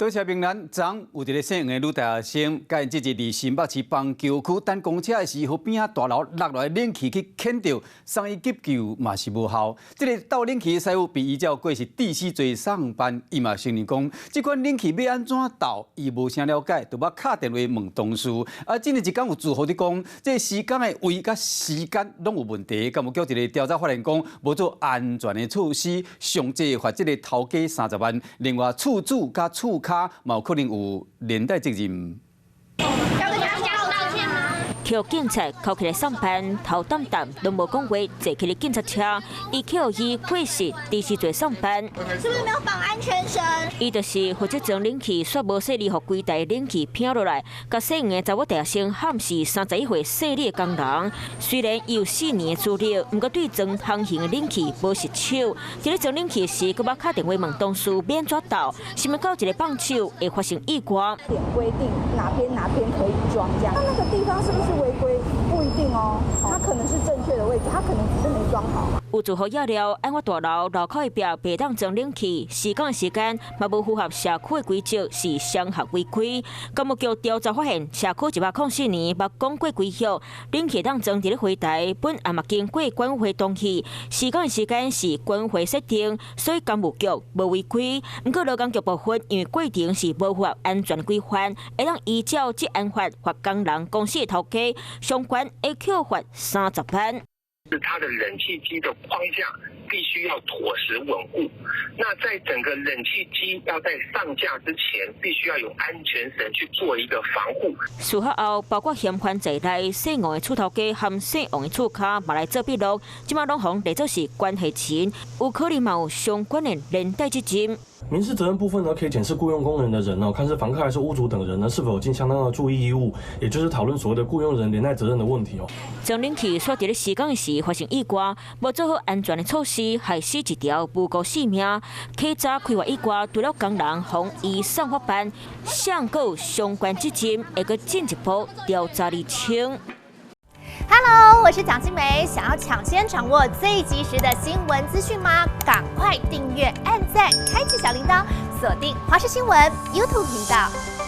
多謝明蘭，昨有一个姓黃的女大學生，佮𪜶姊姊佇新北市枋橋區等公車的時，予邊仔大樓落來冷氣去牽著，送醫急救嘛是無效。這个鬥冷氣的師傅被依照過失致死罪送辦，伊嘛承認講，這款冷氣欲按怎鬥，伊無啥了解，就捌敲電話問同事。啊，這呢一工有住戶佇講，這個施工的位佮時間攏有問題，工務局一个調查發現講，無做安全的措施，上濟罰這个頭家30萬，另外厝主佮厝跤嘛有可能有連帶責任。要跟家屬道歉嗎？予警察銬起來送辦，頭澹澹，攏無講話，坐起咧警察車，伊予以過失致死罪送辦。是不是沒有綁安全繩？伊就是負責裝冷氣，煞無細膩，予規台冷氣飄落來，共姓黃的查某大學生譀死31歲姓李的工人。雖然伊有4年的資歷，毋過對裝通型的冷氣無熟手。佇咧裝冷氣時，閣捌敲電話問同事欲按怎鬥，想欲到一个放手會發生意外。點規定哪邊哪邊可以裝，這樣，那那個地方是不是違規？不一定哦，它可能是正確的位置，它可能只是沒裝好。有住戶也料，案發大樓樓口的壁袂當裝冷氣，施工的時間嘛無符合社區的規則，是雙項違規。工務局調查發現，社區104年捌講過規約，冷氣當裝佇咧花台，本案嘛經過管委會同意，施工的時間是管委會設定，所以工務局無違規。毋過勞工局部分，因為過程是無符合安全規範，會當依照職安法罰工人公司的頭家，相關會扣罰30萬。是它的冷氣機的框架必須要妥實穩固。那在整個冷氣機要在上架之前，必須要有安全繩去做一個防護。事發後，包括嫌犯在內，姓黃的厝頭家和姓王的厝跤嘛來做筆錄，這馬攏予列做是關係人，有可能嘛有相關的連帶責任。民事責任部分呢，可以檢視僱傭工人的人哦，看是房客還是屋主等人呢，是否有盡相當的注意義務，也就是討論所謂的僱傭人連帶責任的問題哦。裝冷氣煞佇咧施工的時發生意外，無做好安全的措施，害死一條無辜性命。稽查開發意外，除了工人予移送法辦，上閣有相關責任，會閣進一步調查釐清。 Hello，我是蔣靜梅，想要搶先掌握最及時的新聞資訊嗎？趕快訂閱、按讚、開啟小鈴鐺，鎖定華視新聞 YouTube 頻道。